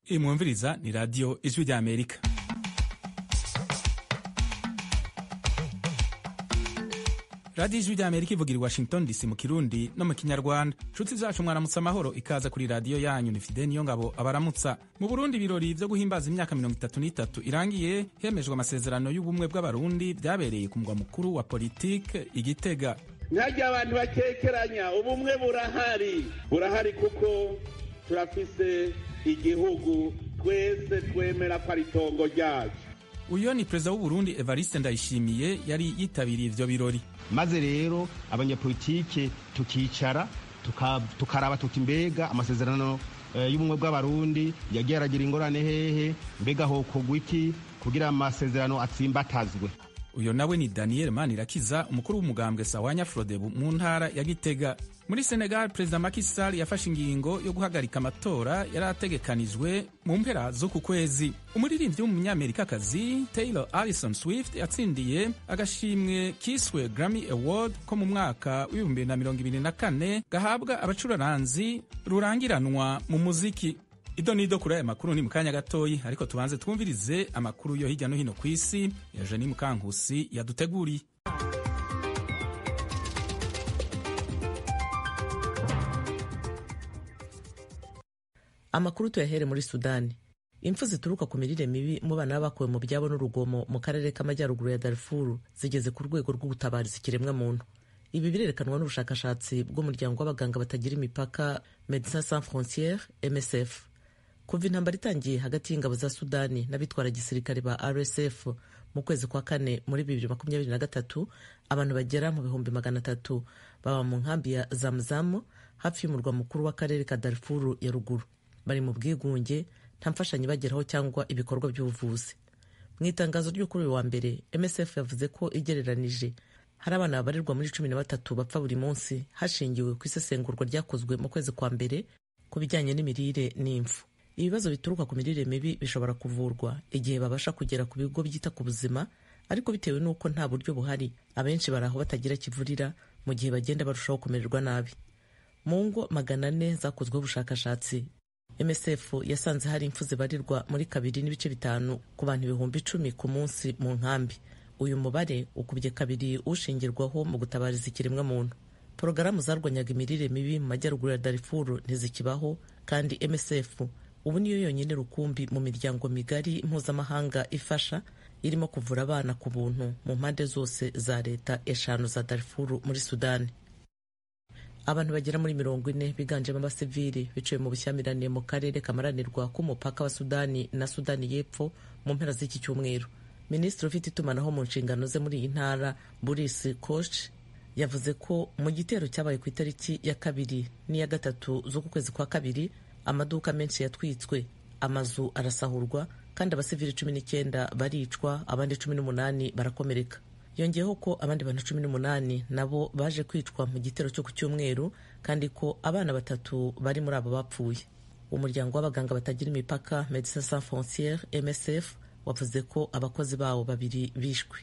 Imwumviriza ni radiyo Ijwi rya Amerika. Radiyo Ijwi rya Amerika ivugira i Washington DC mu Kirundi no mu Kinyarwanda. Nshuti zacu, mwaramutse amahoro, ikaza kuri radiyo yanyu. Ni Fide Niyo Ngabo abaramutsa. Mu Burundi, ibirori vyo guhimbaza imyaka 33 irangiye hemejwe amasezerano y'ubumwe bw'Abarundi vyabereye ku mugwa mukuru wa politike, Igitega. Ntihajye abantu bakekeranya, ubumwe burahari, burahari kuko turafise igihugu twese twemera ko ari itongo ryacu. Uyo ni perezida w'Uburundi Evariste Ndayishimiye yari yitabiriye ivyo birori. Maze rero abanyapolitike tukicara, tukaraba tuti: mbega amasezerano y'ubumwe bw'Abarundi yagiye aragira ingorane hehe? Mbega hokogwa iki kugira amasezerano atsimbatazwe? Uyo nawe ni Daniel Manirakiza, umukuru w'umugambwe Sawanya Frodebu mu ntara ya Gitega. Muri Senegal, Perezida Macky Sall yafashe ingingo yo guhagarika amatora yari ategekanijwe mu mpera z'uku kwezi. Umuririmbyi w'umunyamerikakazi Taylor Allison Swift yatsindiye agashimwe kiswe Grammy Award ko mu mwaka w'2024, gahabwa abacuraranzi rurangiranwa mu muziki. Ido nido kuri aya makuru ni mu kanya gatoyi, ariko tubanze twumvirize amakuru yo hirya no hino ku isi ya Jeni Mukankusi yaduteguriye. Amakuru tuyahere muri Sudani. Impfu zituruka ku mirire mibi mu bana bakuwe mu byabo n'urugomo mu karere k'amajyaruguru ya Darfuru zigeze ku rwego rwo gutabariza ikiremwamuntu. Ibi birerekanwa n'ubushakashatsi bw'umuryango w'abaganga batagira imipaka, Medecins Sans Frontieres, MSF. Kuva intambara itangiye hagati y'ingabo za Sudani n'abitwara gisirikare ba RSF mu kwezi kwa kane muri 2023, abantu bagera mu 300,000 baba mu nkambi ya Zamzamu hafi y'umurwa mukuru w'akarere ka Darfuru ya Ruguru bari mu bwigunge, nta mfashanyo ibageraho cyangwa ibikorwa by'ubuvuzi. Mu itangazo ryo kuri uyu wa mbere, MSF yavuze ko igereranije hari abana babarirwa muri 13 bapfa buri munsi, hashingiwe ku isesengurwa ryakozwe mu kwezi kwa mbere ku bijyanye n'imirire n'imfu. Ibibazo bituruka ku mirire mibi bishobora kuvurwa igihe babasha kugera ku bigo byita ku buzima, ariko bitewe n'uko nta buryo buhari, abenshi bari aho batagira kivurira mu gihe bagenda barushaho kumererwa nabi. Mu ngo 400 zakozweho ubushakashatsi, MSF yasanze hari impfu zibarirwa muri 2.5 ku bantu 10,000 ku munsi mu nkambi. Uyu mubare ukubye kabiri ushingirwaho mu gutabariza ikiremwamuntu. Porogaramu zarwanyaga imirire mibi mu majyaruguru ya Darifuru ntizikibaho, kandi MSF ubu niyo yonyine rukumbi mu miryango migari mpuzamahanga ifasha, irimo kuvura abana ku buntu mu mpande zose za leta eshanu za Darifuru muri Sudani. Abantu bagera muri 40 biganjemo abasivili biciwe mu bushyamirane mu karere kamaranirwa k'umupaka wa Sudani na Sudani y'Epfo mu mpera z'iki cyumweru. Minisitiri ufite itumanaho mu nshingano ze muri iyi ntara, Boris Koch, yavuze ko mu gitero cyabaye ku itariki ya 2 n'iya 3 z'uku kwezi kwa kabiri, amaduka menshi yatwitswe, amazu arasahurwa, kandi abasivili 19 baricwa, abandi 18 barakomereka. Yongeyeho ko abandi bantu 18 nabo baje kwicwa mu gitero cyo ku cyumweru, kandi ko abana batatu bari muri abo bapfuye. Umuryango w'abaganga batagira imipaka, Medecins Sans Frontieres, MSF, wavuze ko abakozi bawo babiri bishwe.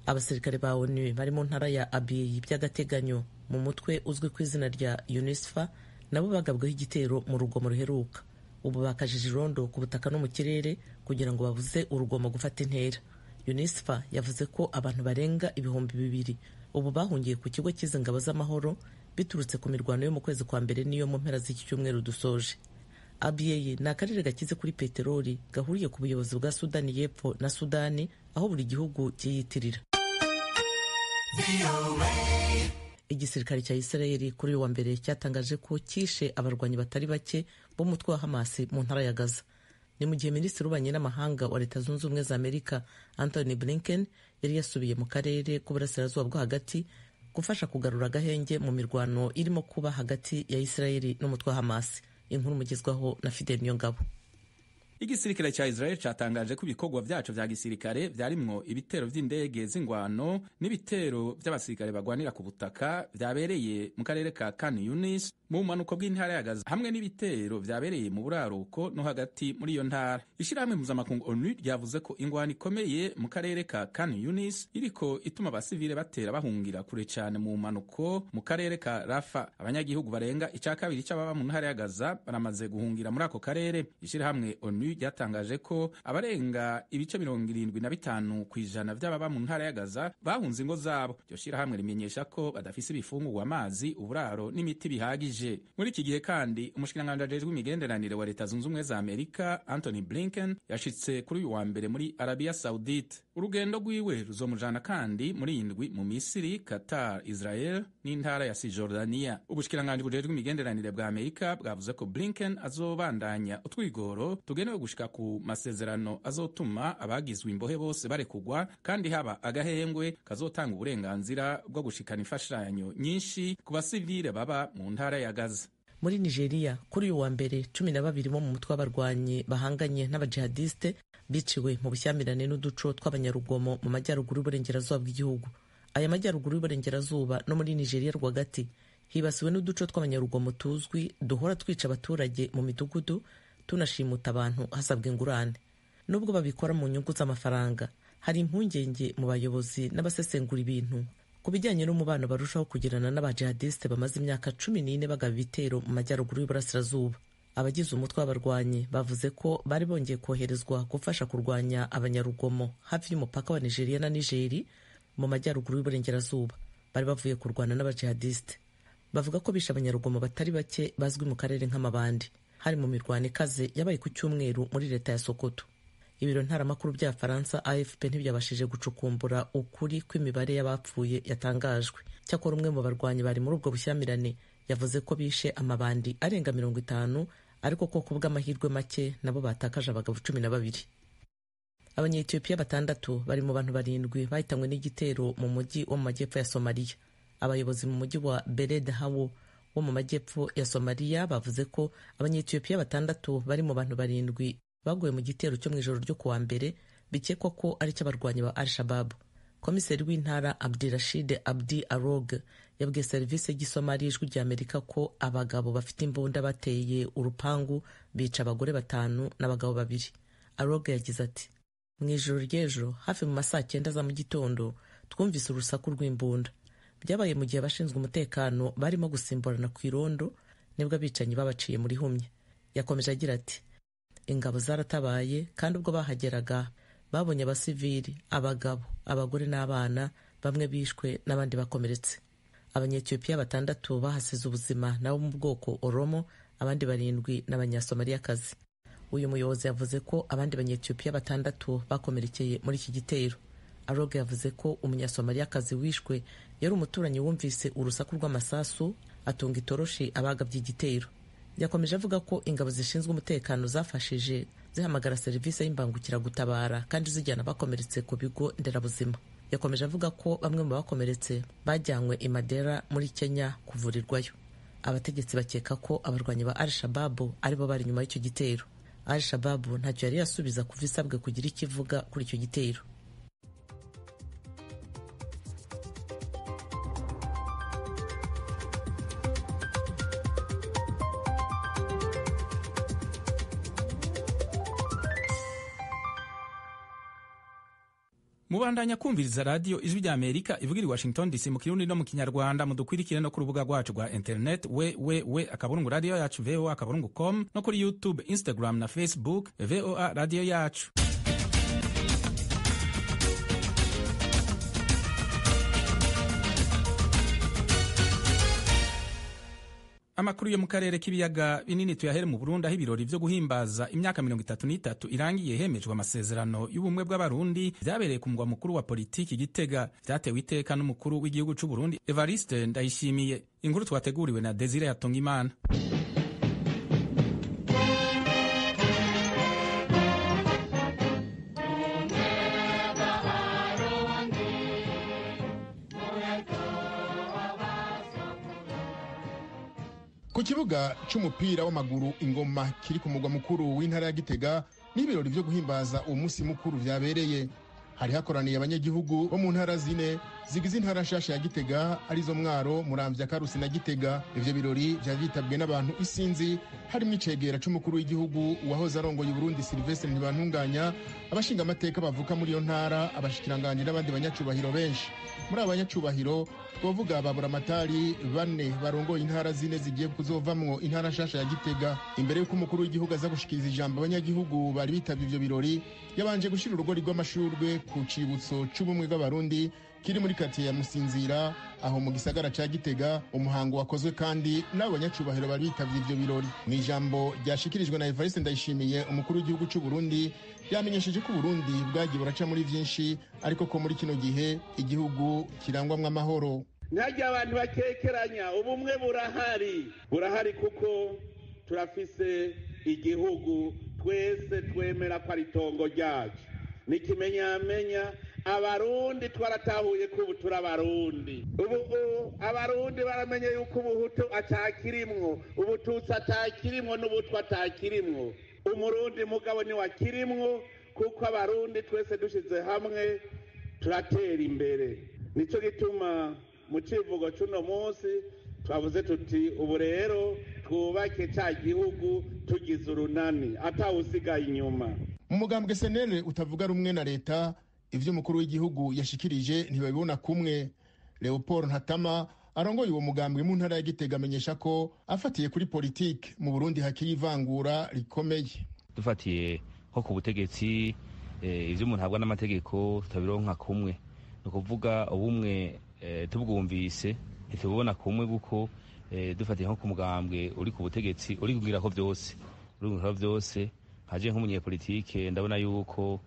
Abasirikare ba ONU bari mu ntara ya Abyei by'agateganyo mu mutwe uzwi ku izina rya UNISFA nabo bagabweho igitero mu rugomo ruheruka. Ubu bakajije irondo ku butaka no mu kirere kugira ngo babuze urugomo gufata intera. UNISFA yavuze ko abantu barenga 2000 ubu bahungiye ku kigo cy'izi ngabo z'amahoro biturutse ku mirwano yo mu kwezi kwa mbere n'iyo mu mpera z'iki cyumweru dusoje. Abyei ni akarere gakize kuri peteroli gahuriye ku buyobozi bwa Sudani y'Epfo na Sudani, aho buri gihugu cyiyitirira. Igisirikare cya Isirayeli kuri uyu wa mbere cyatangaje ko cyishe abarwanyi batari bake b'umutwe wa Hamasi mu ntara ya Gaza. Ni mu gihe minisitiri w'ububanyi n'amahanga wa Leta Zunze Ubumwe za Amerika, Antony Blinken, yari yasubiye mu karere k'uburasirazuba bwo hagati gufasha kugarura agahenge mu mirwano irimo kuba hagati ya Isirayeli n'umutwe wa Hamasi. Inkuru mugezwaho na Fidel Niyongabo. Igisirikare cya Israel cyatangaje ko ibikorwa vyaco vya gisirikare vyarimwo ibitero vy'indege z'ingwano n'ibitero vy'abasirikare bagwanira ku butaka vyabereye mu karere ka Khan Yunis mu bumanuko bw'intara ya Gaza hamwe n'ibitero vyabereye mu buraruko no hagati muri iyo ntara. Ishirahamwe mpuzamakungu ONU ryavuze ko ingwano ikomeye mu karere ka Khan Yunis iriko ituma abasivile batera bahungira kure cane mu bumanuko mu karere ka Rafa. Abanyagihugu barenga ica kabiri c'ababa mu ntara ya Gaza baramaze guhungira muri ako karere. Ishirahamwe ONU ryatangaje ko abarenga ibice 75% vy'ababa mu ntara ya Gaza bahunze ingo zabo. Iryo shirahamwe rimenyesha ko badafise ibifungurwa, amazi, uburaro n'imiti bihagije. Muri iki gihe kandi, umushikiranganji ajejwe imigenderanire wa Leta Zunze Ubumwe za Amerika Anthony Blinken yashitse kuri uyu wa mbere muri Arabia Saudite. Urugendo rwiwe ruzomujana kandi muri iyi ndwi mu Misiri, Qatar, Israel n'intara ya Cisjordania. Ubushikiranganji bujejwe imigenderanire bwa Amerika bwavuze ko Blinken azobandanya utwigoro tugenewe gushika ku masezerano azotuma abagizwe imbohe bose barekugwa, kandi haba agahengwe kazotanga uburenganzira bwo gushikana imfashanyo nyinshi ku basivile baba mu ntara ya Gaza. Muri Nigeria, kuri uyu wa mbere, 12 bo mu mutwe w'abarwanyi bahanganye n'abajihadiste biciwe mu bushyamirane n'uduco tw'abanyarugomo mu majyaruguru y'uburengerazuba bw'igihugu. Aya majyaruguru y'uburengerazuba no muri Nigeria rwagati hibasiwe n'uduco tw'abanyarugomo tuzwi duhora twica abaturage mu midugudu, tunashimuta abantu hasabwa ingurane. Nubwo babikora mu nyungu z'amafaranga, hari impungenge mu bayobozi n'abasesengura ibintu ku bijyanye n'umubano barushaho kugirana n'abajihadiste bamaze imyaka 14 bagaba ibitero mu majyaruguru y'uburasirazuba. Abagize umutwe w'abarwanyi bavuze ko bari bongeye koherezwa gufasha kurwanya abanyarugomo hafi y'umupaka wa Nigeria na Nigeri mu majyaruguru y'uburengerazuba. Bari bavuye kurwana n'abajihadiste. Bavuga ko bishe abanyarugomo batari bake bazwi mu karere nk'amabandi. Hari mu mirwano ikaze yabaye ku cyumweru muri leta ya Sokoto. Ibiro ntaramakuru by'Abafaransa AFP ntibyabashije gucukumbura ukuri kw'imibare y'abapfuye yatangajwe. Cyakora umwe mu barwanyi bari muri ubwo bushyamirane yavuze ko bishe amabandi arenga 50, ariko ko kubw'amahirwe make nabo batakaje abagabo 12. Abanyetiyopiya 6 bari mu bantu 7 bahitanywe n'igitero mu mujyi wo mu majyepfo ya Somaliya. Abayobozi mu mujyi wa Beled Hawo wo mu majyepfo ya Somaliya bavuze ko Abanyetiyopiya 6 bari mu bantu 7 baguye mu gitero cyo mu ijoro ryo kuwa mbere, bikekwa ko ari cy'abarwanyi ba Al-Shabaab. Komiseri w'intara Abdirashid Abdi Arog yabwiye serivisi y'igisomali y'Ijwi ry'Amerika ko abagabo bafite imbunda bateye urupangu bica abagore 5 n'abagabo 2. Arog yagize ati: "Mu ijoro ry'ejo hafi mu masaa 9 za mu gitondo twumvise urusaku rw'imbunda. Byabaye mu gihe abashinzwe umutekano barimo gusimburana ku irondo, nibwo abicanyi babaciye muri humye." Yakomeje agira ati: "Ingabo zaratabaye, kandi ubwo bahageraga babonye abasivili, abagabo, abagore n'abana, bamwe bishwe n'abandi bakomeretse." Abanyetiyopiya 6 bahasize ubuzima nabo mu bwoko Oromo, abandi 7 n'Abanyasomaliyakazi. Uyu muyobozi yavuze ko abandi Banyetiyopiya 6 bakomerekeye muri iki gitero. Aroge yavuze ko Umunyasomaliyakazi wishwe yari umuturanyi wumvise urusaku rw'amasasu atunga itoroshi abagabye igitero. Yakomeje avuga ko ingabo zishinzwe umutekano zafashije zihamagara serivisi y'imbangukiragutabara kandi zijyana abakomeretse ku bigo nderabuzima. Yakomeje avuga ko bamwe mu bakomeretse bajyanywe i Madera muri Kenya kuvurirwayo. Abategetsi bakeka ko abarwanyi ba Al-Shabaab aribo bari inyuma y'icyo gitero. Al-Shabaab ntacyo yari yasubiza kuva isabwe kugira icyo ivuga kuri icyo gitero. Mubandanya kumviriza radiyo Ijwi rya Amerika ivugira i Washington DC mu Kirundi no mu Kinyarwanda. Mudukwirikire no ku rubuga rwacu rwa internet www akaburungu radiyo yacu voa akaburungu com, no kuri YouTube, Instagram na Facebook VOA radiyo yacu. Amakuru yo mu karere k'ibiyaga binini tuyahere mu Burundi, aho ibirori vyo guhimbaza imyaka 33 irangiye hemejwe amasezerano y'ubumwe bw'Abarundi vyabereye ku mugwa mukuru wa politiki Gitega. Vyatewe iteka n'umukuru w'igihugu c'u Burundi Evariste Ndayishimiye. Inkuru twateguriwe na Desire Hatungimana. Ku kibuga c'umupira w'amaguru Ingoma kiri ku mugwa mukuru w'intara ya Gitega n'ibirori vyo guhimbaza uwo munsi mukuru vyabereye. Hari hakoraniye abanyagihugu bo mu ntara zine zigize intara nshasha ya Gitega, arizo Mwaro, Muramvya, Karusi na Gitega. Ivyo birori vyari vyitabwe n'abantu isinzi, harimwo icegera c'umukuru w'igihugu wahoze arongoye Uburundi Sylvestre Ntibantunganya, abashinga amateka bavuka muri iyo ntara, abashikiranganji n'abandi banyacubahiro benshi. Muri abo banyacubahiro twovuga baburamatari bane barongoye intara zine zigiye kuzovamwo intara nshasha ya Gitega. Imbere y'uko umukuru w'igihugu aza gushikiriza ijambo abanyagihugu bari bitavye ivyo birori, yabanje gushira urugori rw'amashurwe ku cibutso c'ubumwe bw'Abarundi kiri muri katiye ya Musinzira aho mu gisagara ca Gitega. Umuhango wakozwe kandi n'abo banyacubahiro bari bitavye ivyo birori. Mu ijambo ryashikirijwe na Evariste Ndayishimiye, umukuru w'igihugu c'u Burundi yamenyesheje ko Uburundi bwagiye buraca muri vyinshi, ariko ko muri kino gihe igihugu kirangwamwo amahoro. Ntihagire abantu bakekeranya, ubumwe burahari, burahari kuko turafise igihugu twese twemera ko ari itongo ryacu. N'ikimenyamenya Abarundi twaratahuye ko ubu turi Abarundi. Ubu Abarundi baramenye yuko ubuhutu atakirimwo, ubututsi atakirimwo, n'ubutwa atakirimwo. Umurundi mugabo ni wakirimwo, kuko Abarundi twese dushize hamwe turatera imbere. Nico gituma mu civugo c'uno munsi twavuze tuti ubu rero twubake ca gihugu tugize urunani, atawusigaye inyuma. Mu mugambwe senere utavuga rumwe na leta, ivyo umukuru w'igihugu yashikirije ntibabibona kumwe. Leopold Ntatama arongoye uwo mugambwe mu ntara ya Gitega amenyesha ko afatiye kuri politike mu Burundi hakiri ivangura rikomeye. Dufatiye nko ku butegetsi, ivyo umuntu ahabwa n'amategeko tutabironka kumwe. Ni ukuvuga ubumwe tubwumvise ntitububona kumwe, kuko dufatiye nko ku mugambwe uri ku butegetsi uri kugira ko vyose, uri kugira vyose. Nkaje nk'umunyepolitike ndabona yuko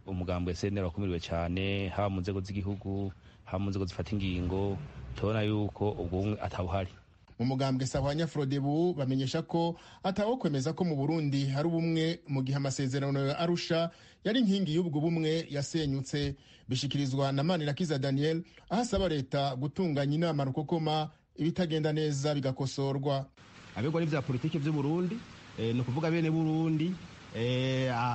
umugambwe SNL wakumiriwe cyane, haba mu nzego z'igihugu, haba mu nzego zifata ingingo, tubona yuko ubwo bumwe atabuhari. Mu mugambwe Sahwanya Frodebu bamenyesha ko atawo kwemeza ko mu Burundi hari ubumwe mu gihe amasezerano ya Arusha yari inkingi y'ubwo bumwe yasenyutse. Bishikirizwa na Manirakiza Daniel, aho asaba leta gutunganya inama rukokoma, ibitagenda neza bigakosorwa. Abegwa n'ivya politike vy'u Burundi, ni ukuvuga bene Burundi,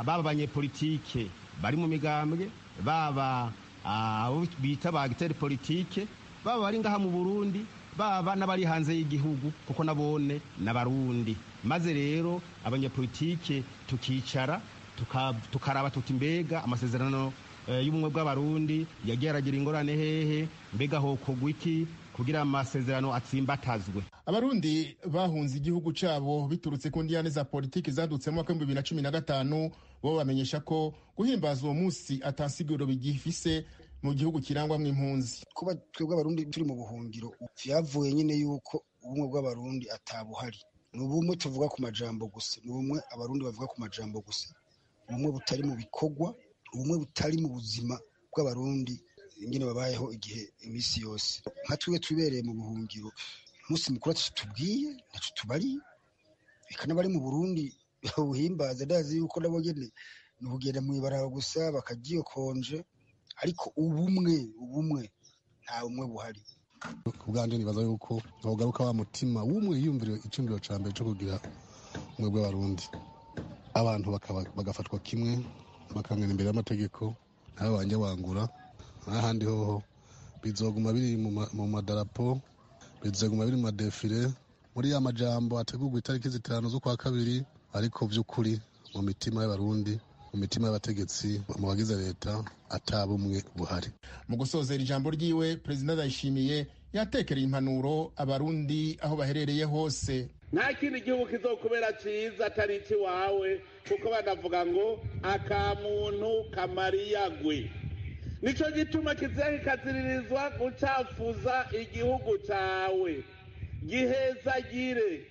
baba abanyepolitike bari mu migambwe, baba abo bita ba acteurs politike, baba bari ngaha mu Burundi, baba n'abari hanze y'igihugu, kuko nabone n'Abarundi. Maze rero abanyepolitike tukicara tukaraba tuti mbega amasezerano y'ubumwe bw'Abarundi yagiye aragira ingorane hehe, mbega hokorwa iki kugira amasezerano atsimbatazwe. Abarundi bahunze igihugu cabo biturutse ku ndiyane za politiki zadutse mu mwaka 2015, bo bamenyesha ko guhimbaza uwo munsi atasiguro bigifise mu gihugu kirangwamwo impunzi. Kuba twebwe Abarundi turi mu buhungiro vyavuye nyene yuko ubumwe bw'Abarundi atabuhari. Ni ubumwe tuvuga ku majambo gusa, ni ubumwe Abarundi bavuga ku majambo gusa, ubumwe butari mu bikorwa, ubumwe butari mu buzima bw'Abarundi ingene babayeho igihe imisi yose. Nka twebwe tubereye mu buhungiro, umunsi mukuru ataco tubwiye, ntaco tubariye, eka n'abari mu Burundi bawuhimbaza ndazi yuko nabo nyene ni ukugenda mw'ibarabara gusa bakagiyokonje, ariko ubumwe nta bumwe buhari. Ku bwanje nibaza yuko hogaruka wa mutima w'umwe yiyumvira icumviro ca mbere co kugira ubumwe bw'Abarundi, abantu bagafatwa kimwe, bakangana imbere y'amategeko, ntawe banje wangura. N'ahandi hoho bizoguma biri mu madarapo, bizoguma biri mu madefile, muri ya majambo ategurwa itariki 5 z'ukwa kabiri, ariko vy'ukuri mu mitima y'Abarundi, mu mitima y'abategetsi, mu bagize leta atabumwe buhari. Mu gusozera ijambo ryiwe, Perezida Ndayishimiye yatekereye impanuro Abarundi aho baherereye hose. Nta kindi gihugu kizokubera ciza atari iwawe, kuko banavuga ngo akamuntu kamariyagwe. Nico gituma kizehe kaziririzwa gucafuza igihugu cawe. Gihezagire,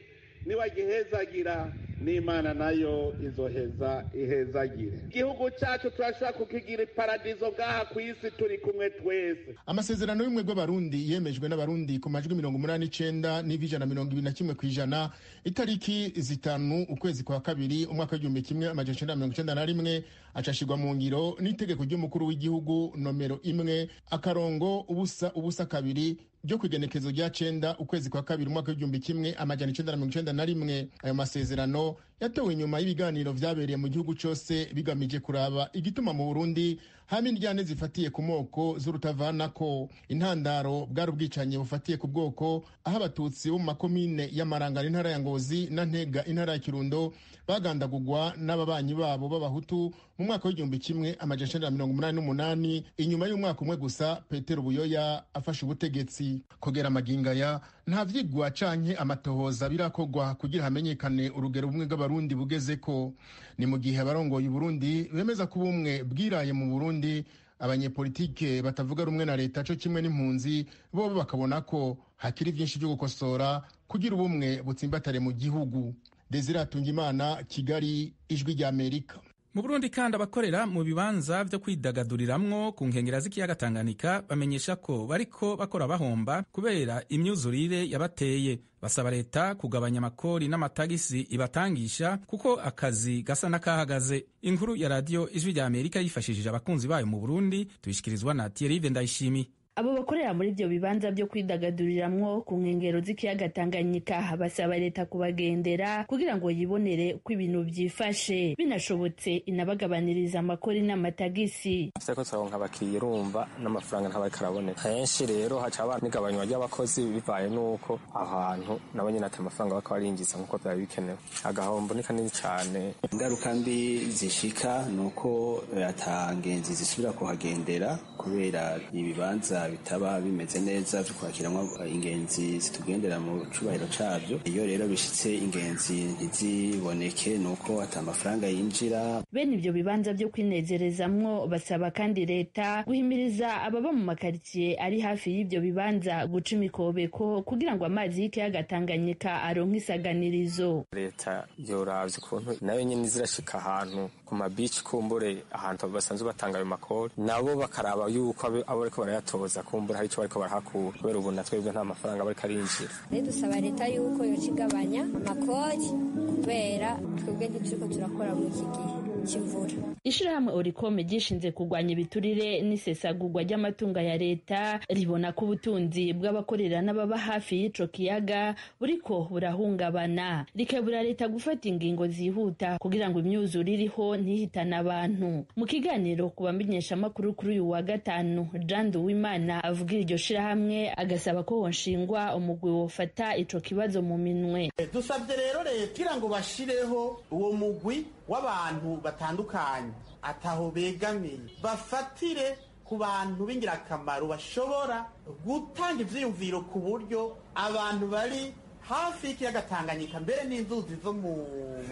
niba gihezagira n'Imana nayo izoheza ihezagire. Igihugu cyacu turashaka kukigira iparadizo ngaha ku isi turi kumwe twese. Amasezerano y'ubumwe bw'Abarundi yemejwe n'Abarundi ku majwi 89 n'ijana 21% itariki 5 ukwezi kwa kabiri umwaka 1991, acashirwa mu ngiro n'itegeko ry'umukuru w'igihugu nomero 1 akarongo 0 0 2 ryo kwigenekezo rya 9 ukwezi kwa kabiri umwaka 1991. Ayo masezerano Yatowe inyuma y'ibiganiro vyabereye mu gihugu cose bigamije kuraba igituma mu Burundi hama indyane zifatiye ku moko z'urutavanako. Intandaro bwari ubwicanyi bufatiye ku bwoko, aho Abatutsi bo mu makomine ya Marangara, intara ya Ngozi, na Ntega, intara ya Kirundo, bagandagurwa n'ababanyi babo b'Abahutu mu mwaka w'1988, inyuma y'umwaka umwe gusa Petero Buyoya afashe ubutegetsi. Kugera magingo aya, nta vyigwa canke amatohoza birakorwa kugira hamenyekane urugero ubumwe bw'Abarundi bugezeko. Ni mu gihe abarongoye Uburundi bemeza ko ubumwe bwiraye mu Burundi, abanyepolitike batavuga rumwe na leta co kimwe n'impunzi bobo bakabona ko hakiri vyinshi vyo gukosora kugira ubumwe butsimbatare mu gihugu. Desire Hatungimana, Kigali, Ijwi rya Amerika. Mu Burundi kandi, abakorera mu bibanza vyo kwidagaduriramo ku nkengera z'ikiyaga Tanganyika bamenyesha ko bariko bakora bahomba kubera imyuzurire yabateye. Basaba leta kugabanya amakori n'amatagisi ibatangisha, kuko akazi gasa n'akahagaze. Inkuru ya Radiyo Ijwi rya Amerika yifashishije abakunzi bayo mu Burundi, tuyishikirizwa na Thierry Ndayishimiye. Abo bakorera muri ibyo bibanza byo kwidagaduriramwo ku nkengero z'ikiyaga Tanganyika basaba leta kubagendera kugira ngo yibonere uko ibintu byifashe, binashobotse inabagabaniriza amakori n'amatagisi. Ko turaronka abakiriya, urumva n'amafaranga ntabariko araboneka henshi. Rero haca haba n'igabanywa ry'abakozi bivaye n'uko ahantu nabo nyene ata amafaranga bariko barinjiza nk'uko vyari bikenewe. Agahombo ni kanini cane. Ingaruka mbi zishika ni uko ata ngenzi zisubira kuhagendera, kubera ibibanza bitaba bimeze neza vyo kwakiramwo ingenzi zitugendera mu cubahiro cabyo. Iyo rero bishitse ingenzi ntiziboneke, nuko ata amafaranga yinjira. Bene ivyo bibanza vyo kwinezerezamwo basaba kandi leta guhimiriza ababa mu makaritsiye ari hafi y'ivyo bibanza guca imikobeko kugira ngo amazi y'ikiyaga Tanganyika aronke isaganirizo. Leta yoravye ukuntu nayo nyene izirashika ahantu ku mabici, kumbure ahantu basanzwe batanga ayo makori, nabo bakaraba yuko abo bariko barayatoza kumbura hari ico bariko barahakura, kubera ubu na twebwe nta mafaranga bariko arinjira. Rero dusaba leta yuko yoca igabanya amakori, kubera twebwe ntituriko turakora muri iki gihe c'imvura. Ishirahamwe Orikome ryishinze kurwanya ibiturire n'isesagurwa ry'amatungo ya leta ribona ko ubutunzi bw'abakorera n'ababa hafi y'ico kiyaga buriko burahungabana, rikebura leta gufata ingingo zihuta kugira ngo imyuzure iriho ntihitane abantu. Mu kiganiro ku bamenyeshamakuru kuri uyu wa gatanu, Jean Duwimana avugira iryo shirahamwe agasaba ko honshingwa umugwi wofata ico kibazo mu minwe. Dusabye rero leta kugira ngo bashireho uwo mugwi w'abantu batandukanye ataho begamiye, bafatire ku bantu b'ingirakamaro bashobora gutanga ivyiyumviro ku buryo abantu bari hafi y'ikiyaga Tanganyika, mbere n'inzuzi zo mu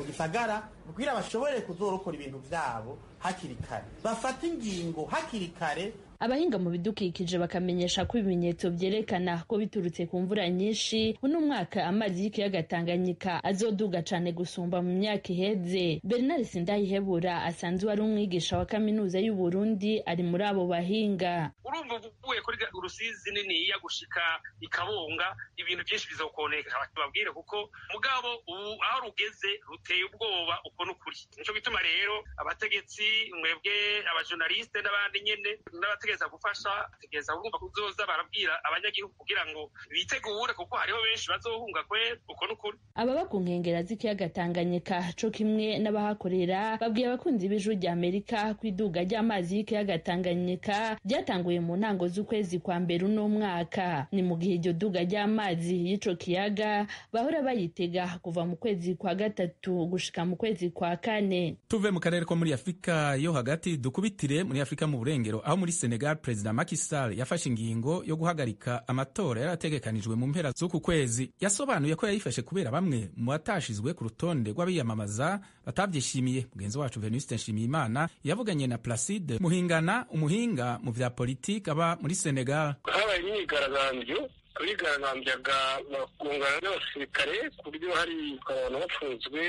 gisagara, kugira bashobore kuzorokora ibintu vyabo hakiri kare, bafate ingingo hakiri kare. Abahinga mu bidukikije bakamenyesha ko ibimenyetso vyerekana ko biturutse ku mvura nyinshi uno mwaka, amazi y'ikiyaga Tanganyika azoduga cane gusumba mu myaka iheze. Bernard Sindayihebura asanzwe ari umwigisha wa Kaminuza y'u Burundi, ari muri abo bahinga. Urumva uvuye kuri Rusizi niniya gushika ikabunga, ibintu byinshi bizokoneka, babwire kuko mugabo ubu aho rugeze ruteye ubwoba, uko n'ukuri. Nico gituma rero abategetsi, mwebwe abajournaliste n'abandi nyene n'abategetsi gufasha tegeza urumva kuzoza barabwira abanyagihugu kugira ngo bitegure, kuko hariho benshi bazohunga kwe, uko n'ukuri. Ababa ku nkengera z'ikiyaga Tanganyika co kimwe n'abahakorera babwiye abakunzi b'Ijwi rya Amerika ko iduga ry'amazi y'ikiyaga Tanganyika ryatanguye mu ntango z'ukwezi kwa mbere uno mwaka. Ni mu gihe iryo duga ry'amazi y'ico kiyaga bahora bayitega kuva mu kwezi kwa gatatu gushika mu kwezi kwa kane. Tuve mu karere ko muri Afurika yo hagati, dukubitire muri Afurika mu burengero, aho muri Senegal Perezida Macky Sall yafashe ingingo yo guhagarika amatora yari ategekanijwe mu mpera z'uku kwezi. Yasobanuye ko yayifashe kubera bamwe mu batashizwe ku rutonde rw'abiyamamaza batabyishimiye. Mugenzi wacu Venuste Nshimiyimana yavuganye na Placide Muhingana, umuhinga mu vya politiki aba muri Senegal. Habaye imyigaragambyo, abigaragambyaga bakungana n'abasirikare, ku buryo hari abantu bafunzwe,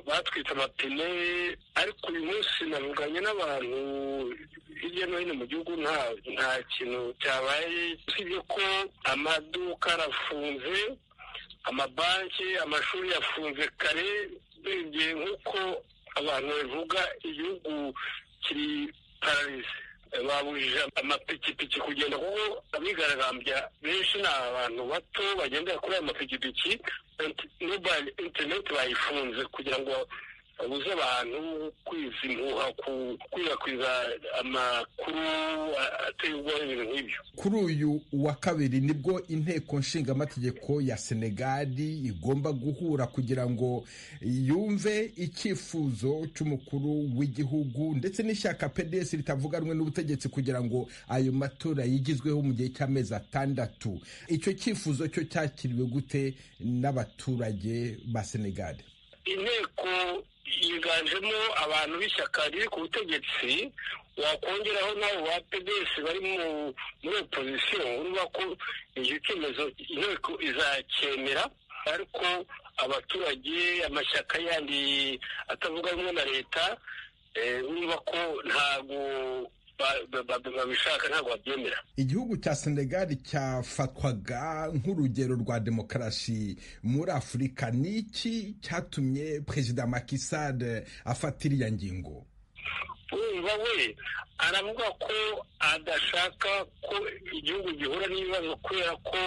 batwitse amapine. Ariko uyu munsi navuganye n'abantu hirya no hino mu gihugu, nta kintu cyabaye, usibye ko amaduka arafunze, amabanki, amashuri yafunze kare. Urebye nk'uko abantu babivuga, igihugu kiri pararize. Babujije amapikipiki kugenda, kuko abigaragambya benshi ni abantu bato bagendera kuri ayo mapikipiki. Mobile internet bayifunze kugira ngo babuze abantu kwiza impuha, gukwirakwiza amakuru ateye ubwoba, ibintu nk'ibyo. Kuri uyu wa kabiri nibwo inteko nshingamategeko ya Senegali igomba guhura kugira ngo yumve icyifuzo cy'umukuru w'igihugu ndetse n'ishyaka PDS ritavuga rumwe n'ubutegetsi, kugira ngo ayo matora yigizweho mu gihe cy'amezi 6. Icyo cyifuzo cyo cyakiriwe gute n'abaturage ba Senegali? Inteko yiganjemo abantu b'ishyaka riri ku butegetsi, wakongeraho n'abo ba PDS bari muri opozisiyo. Urumva ko icyo cyemezo inteko izacyemera, ariko abaturage, amashyaka yandi atavuga rumwe na leta, urumva ko ntabwo babishaka, ntabwo babyemera. Igihugu cya Senegal cyafatwaga nk'urugero rwa demokarasi muri Afurika. Ni iki cyatumye Perezida Macky Sall afata iriya ngingo? Urumva, we aravuga ko adashaka ko igihugu gihura n'ibibazo, kubera ko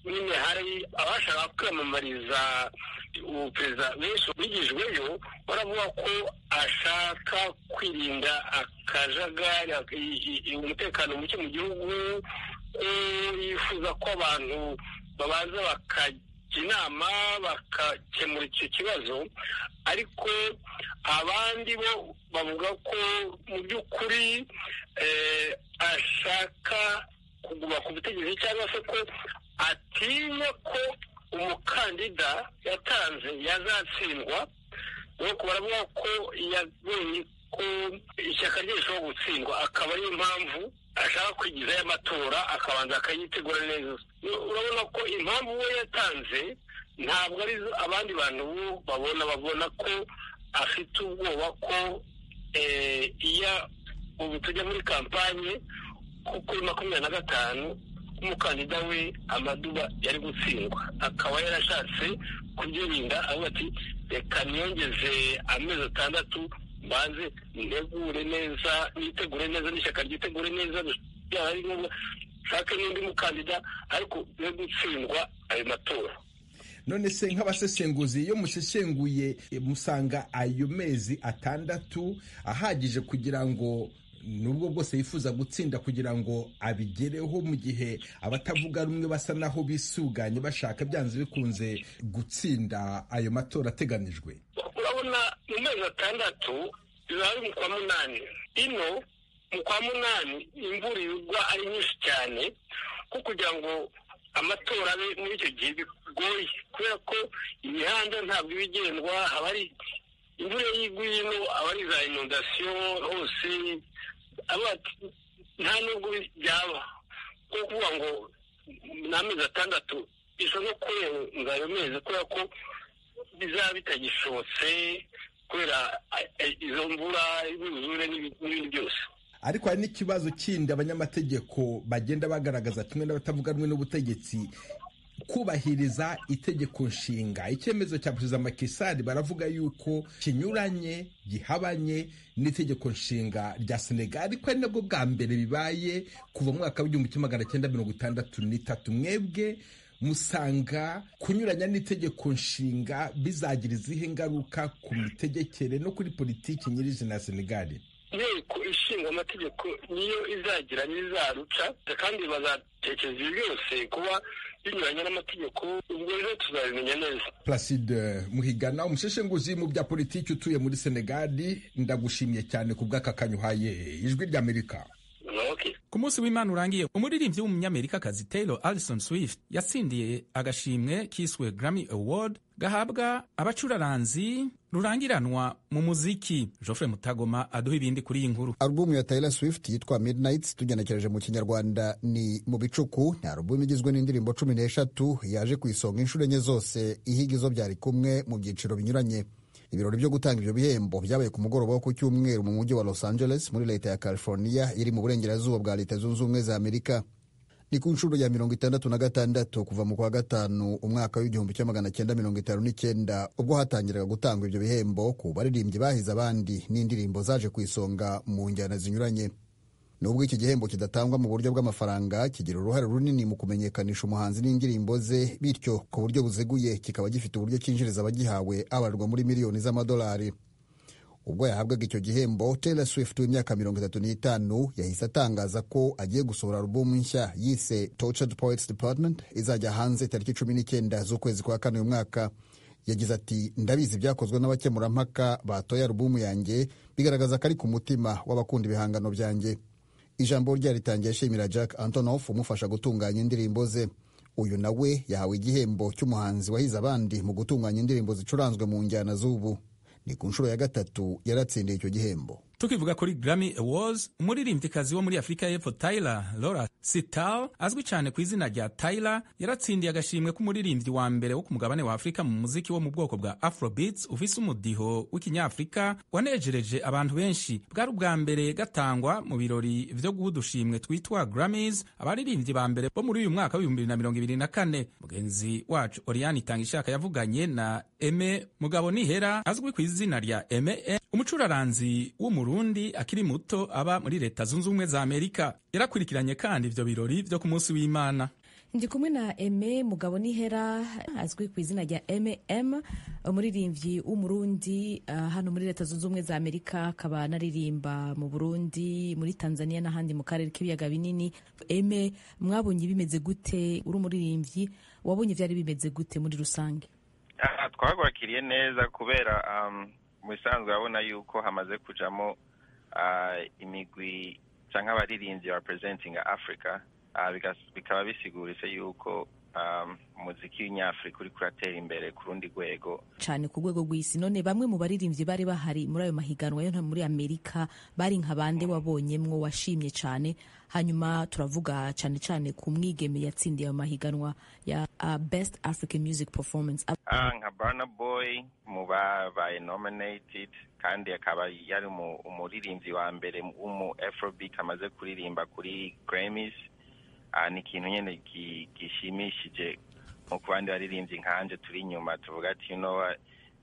nyine hari abashaka kwiyamamariza ubuperezida benshi bigijweyo. Baravuga ko ashaka kwirinda akajagari, umutekano muke mu gihugu, ko yifuza ko abantu babanza bakajya inama bakakemura icyo kibazo. Ariko abandi bo bavuga ko mu by'ukuri ashaka kuguma ku butegetsi, cyangwa se ko atinya ko umukandida yatanze yazatsindwa. Nuko baravuga ko yabonye ko ishyaka rye rishobora gutsindwa, akaba ariyo mpamvu ashaka kwigizayo amatora, akabanza akayitegura neza. Urabona ko impamvu we yatanze ntabwo ari abandi bantu babona ko afite ubwoba ko iyo ubu tujya muri kampanye, ko kuri 25 umukandida we Amaduba yari gutsindwa, akaba yarashatse kubyirinda, avuga ati reka niyongeze amezi 6, mbanze ntegure neza, nitegure neza, n'ishyaka ryitegure neza, byaba ari ngombwa nshake n'undi mukandida, ariko be gutsindwa ayo matora. None se nk'abasesenguzi, iyo museshenguye, musanga ayo mezi 6 ahagije kugira ngo, nubwo bwose yifuza gutsinda, kugira ngo abigereho, mu gihe abatavuga rumwe basa naho bisuganye bashaka byanze bikunze gutsinda ayo matora ateganijwe? Urabona, mu mezi 6 bizaba ari mu kwa 8. Ino mu kwa 8 imvura igwa ari nyinshi cyane, ko kugira ngo amatora abe muri icyo gihe bigoye, kubera ko imihanda ntabwo iba igendwa, haba ari imvura iyo iguye ino aba ari za inondasiyo hose. Nta nubwo byaba ko kuvuga ngo ni amezi 6, bishobora no kurenza ayo mezi, kubera ko bizaba bitagishobotse kubera izo mvura, imyuzure n'ibindi byose. Ariko hari n'ikibazo kindi abanyamategeko bagenda bagaragaza kimwe n'abatavuga rumwe n'ubutegetsi: kubahiriza itegeko nshinga. Icyemezo cya Perezida Macky Sall baravuga yuko kinyuranye, gihabanye n'itegeko nshinga rya Senegal, ariko ari nabwo bwa mbere bibaye kuva mu mwaka w'1963. Mwebwe musanga kunyuranya n'itegeko nshinga bizagira izihe ngaruka ku mitegekere no kuri politiki nyirizina ya Senegal? Inteko ishinga amategeko niyo izagira n'izaruca, kandi bazatekereza ibi byose kuba binyuranye n'amategeko. Ubwo rero tuzabimenya neza. Placide Muhigana, umusheshenguzi mu bya politiki utuye muri Senegali, ndagushimiye cyane ku bw'aka kanyuhaye Ijwi ry'Amerika. Ku munsi w'Imana urangiye, umuririmbyi w'umunyamerikakazi Taylor Alison Swift yatsindiye agashimwe kiswe Grammy Award, gahabwa abacuraranzi rurangiranwa mu muziki. Geoffrey Mutagoma aduha ibindi kuri iyi nkuru. Alubumu ya Taylor Swift yitwa Midnights, tugenekereje mu Kinyarwanda ni mu bicuku, ni alubumu igizwe n'indirimbo 13, yaje ku isonga inshuro 4 zose ihiga izo byari kumwe mu byiciro binyuranye. Ibirori byo gutanga ibyo bihembo byabaye ku mugoroba wo ku cyumweru mu mujyi wa Los Angeles muri leta ya California iri mu burengerazuba bwa Leta Zunze Ubumwe za Amerika. Ni ku nshuro ya 66 kuva mu kwa 5 umwaka w'1959, ubwo hatangiraga gutangwa ibyo bihembo ku baririmbyi bahize abandi n'indirimbo zaje ku isonga mu njyana zinyuranye. Nubwo iki gihembo kidatangwa mu buryo bw'amafaranga, kigira uruhare runini mu kumenyekanisha umuhanzi n'indirimbo ze, bityo ku buryo buziguye kikaba gifite uburyo cyinjiriza abagihawe abarwa muri miliyoni z'amadolari. Ubwo yahabwaga icyo gihembo, Taylor Swift w'imyaka 35 yahise atangaza ko agiye gusohora alubumu nshya yise Tortured Poets Department, izajya hanze tariki 19 z'ukwezi kwa kane uyu mwaka. Yagize ati: "Ndabizi ibyakozwe n'abakemurampaka batoye alubumu yanjye bigaragaza ko ari ku mutima w'abakunda ibihangano byanjye." Ijambo ryaritangiye ashimira Jack Antonoff umufasha gutunganya indirimbo ze. Uyu nawe yahawe igihembo cy'umuhanzi wahize abandi mu gutunganya indirimbo zicuranzwe mu njyana z'ubu. Ni ku nshuro ya gatatu yaratsindiye icyo gihembo. Tukivuga kuri Grammy Awards, umuririmbyikazi wo muri Afurika y'Epfo Tyler Laura Sital, azwi cyane ku izina rya Tyler, yaratsindiye agashimwe k'umuririmbyi wa mbere wo ku mugabane wa Afurika mu muziki wo mu bwoko bwa Afrobeats ufise umudiho w'ikinyafurika wanejereje abantu benshi. Bwari ubwa mbere gatangwa mu birori vyo guha udushimwe twitwa Grammys abaririmbyi ba mbere bo muri uyu mwaka w'2024. Mugenzi wacu Oriane Itangishaka yavuganye na Aime Mugabo Nihera, azwi ku izina rya Aime, umucuraranzi w'Umurundi akiri muto aba muri Leta Zunze Ubumwe za Amerika. Yarakurikiranye kandi ivyo birori vyo ku munsi w'Imana. Ndi kumwe na Aime Mugabo Nihera, azwi ku izina rya MM, umuririmbyi w'Umurundi hano muri Leta Zunze Ubumwe za Amerika, akaba anaririmba mu Burundi, muri Tanzania n'ahandi mu karere k'ibiyaga binini. Aime, mwabonye bimeze gute? Uri umuririmbyi, wabonye vyari bimeze gute muri rusange? Twagwakiriye neza kubera mu bisanzwe urabona yuko hamaze kujamo imigwi canke abaririmbyi ba representing Africa, bikaba bisiguritse yuko umuziki w'inyafurika uriko uratera imbere ku rundi rwego. Cyane ku rwego rw'isi. None bamwe mu baririmbyi bari bahari muri ayo mahiganwa yo muri Amerika bari nka bande wabonyemwo washimye cyane? Hanyuma turavuga cyane cyane ku mwigeme yatsindiye ayo mahiganwa ya Best African Music Performance. Nka Burna Boy mu babaye nominated, kandi akaba yari umuririmbyi wa mbere w'umu Afrobeat amaze kuririmba kuri Grammys. Ni ikintu nyene gishimishije nko ku bandi baririmbyi nkanje turi inyuma, tuvuga ati: "You know what,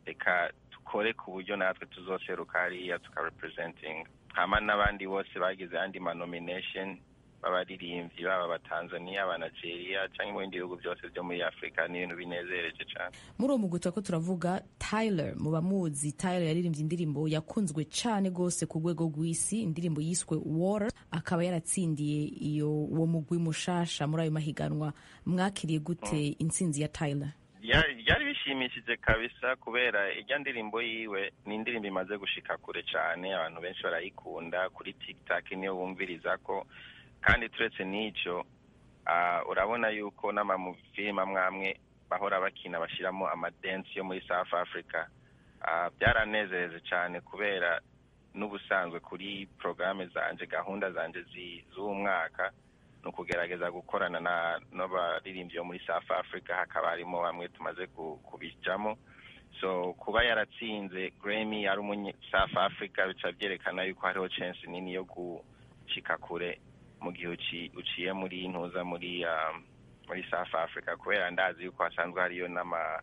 reka dukore ku buryo natwe tuzoseruka hariya tukarepresenting." Hama n'abandi bose bagize andi ma nomination b'abaririmbyi, baba abatanzania, aba Nigeria canke mu bindi bihugu byose byo muri Afurika, ni ibintu binezereje cane. Muri uwo mugwi turako turavuga Tyler, muba muzi Tyler yaririmbye indirimbo yakunzwe cyane rwose ku rwego rw'isi, indirimbo yiswe Water, akaba yaratsindiye iyo uwo mugwi mushasha muri ayo mahiganwa. Mwakiriye gute intsinzi ya Tyler? Byari bishimishije kabisa, kubera ijya ndirimbo yiwe ni indirimbo imaze gushika kure cyane, abantu benshi barayikunda kuri TikTok niyo bumviriza ko. Kandi turetse n'icyo, urabona yuko n'amafilime amwe amwe bahora bakina bashyiramo amadensi yo muri South Africa. Byaranezereje cyane kubera n'ubusanzwe kuri porogaramu zanje, gahunda zanje z'uwo mwaka ni ukugerageza gukorana n'abaririmbyi bo muri South Africa, hakaba harimo bamwe tumaze kubijamo. So kuba yaratsinze Grammy ari umunye South Africa bica byerekana yuko hariho chance nini yo gushika kure mu gihe uciye muri ntuza muri South Africa, kubera ndazi yuko hasanzwe hariyo n'ama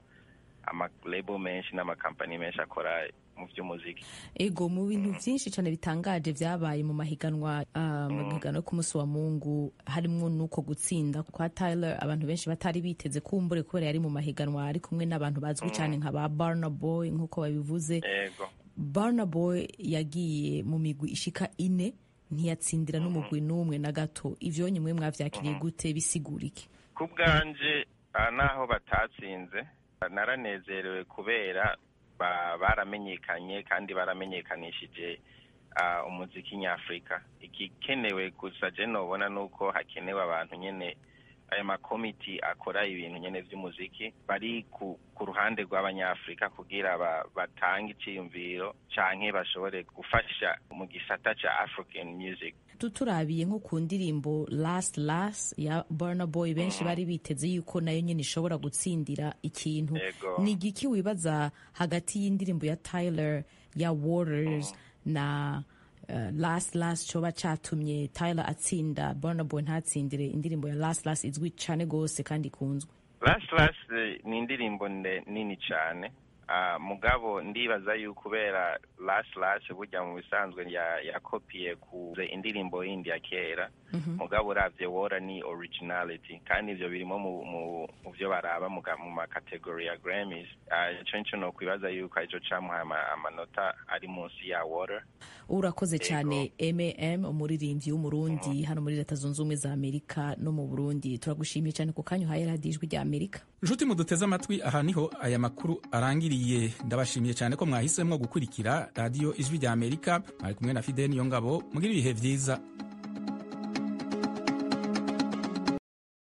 ama label menshi n'amakampani menshi akora mu by'umuziki. Ego, mu bintu byinshi cyane bitangaje byabaye mu mahiganwa mu mahiganwa yo ku munsi wa Mungu, harimwo n'uko gutsinda kwa Tyler abantu benshi batari biteze kumbure, kubera yari mu mahiganwa ari kumwe n'abantu bazwi cyane nka ba Burna Boy nk'uko babivuze. Burna Boy yagiye mu migwi ishika ine, ntiyatsindira n'umugwi n'umwe na gato. Ivyo nyimwe mwavyakiriye gute? Bisigura iki? Ku bwanje, naho batatsinze naranezerewe, kubera baramenyekanye kandi baramenyekanishije umuziki nyafurika. Igikenewe gusa je nobona nuko hakenewe abantu nyene, ayo makomiti akora ibintu nyene vy'umuziki, bari ku ruhande rw'abanyafurika kugira batange iciyumviro canke bashobore gufasha mu gisata ca African music. Turabiye nko ku ndirimbo Last Last ya Burna Boy, benshi bari biteze yuko nayo nyine ishobora gutsindira ikintu. Ni igiki wibaza hagati y'indirimbo ya Tyler ya Waters na Last Last coba catumye Tyler atsinda, Burna Boy ntatsindire indirimbo ya Last Last izwi cane gose kandi ikunzwe? Last Last ni indirimbo nini cyane. Mugabo ndibaza yuko kubera Last Last burya mu bisanzwe yakopiye ku indirimbo yindi ya kera, mugabo uravye Water ni originality, kandi ivyo birimo mu vyo baraba mu makategori ya Grammys. Ico nico nokwibaza yuko arico camuhaye amanota ari munsi ya Water. Urakoze cyane, mam, umuririmbyi w'Umurundi hano muri Leta Zunze Ubumwe za Amerika no mu Burundi. Turagushimiye cyane ku kanya uhaye Radiyo Ijwi rya Amerika. Nshuti muduteze amatwi, aha niho aya makuru arangiriye. Ndabashimiye cyane ko mwahisemo gukurikira Radiyo Ijwi rya Amerika. Mwari kumwe na Fideni Niyongabo. Mugira ibihe byiza.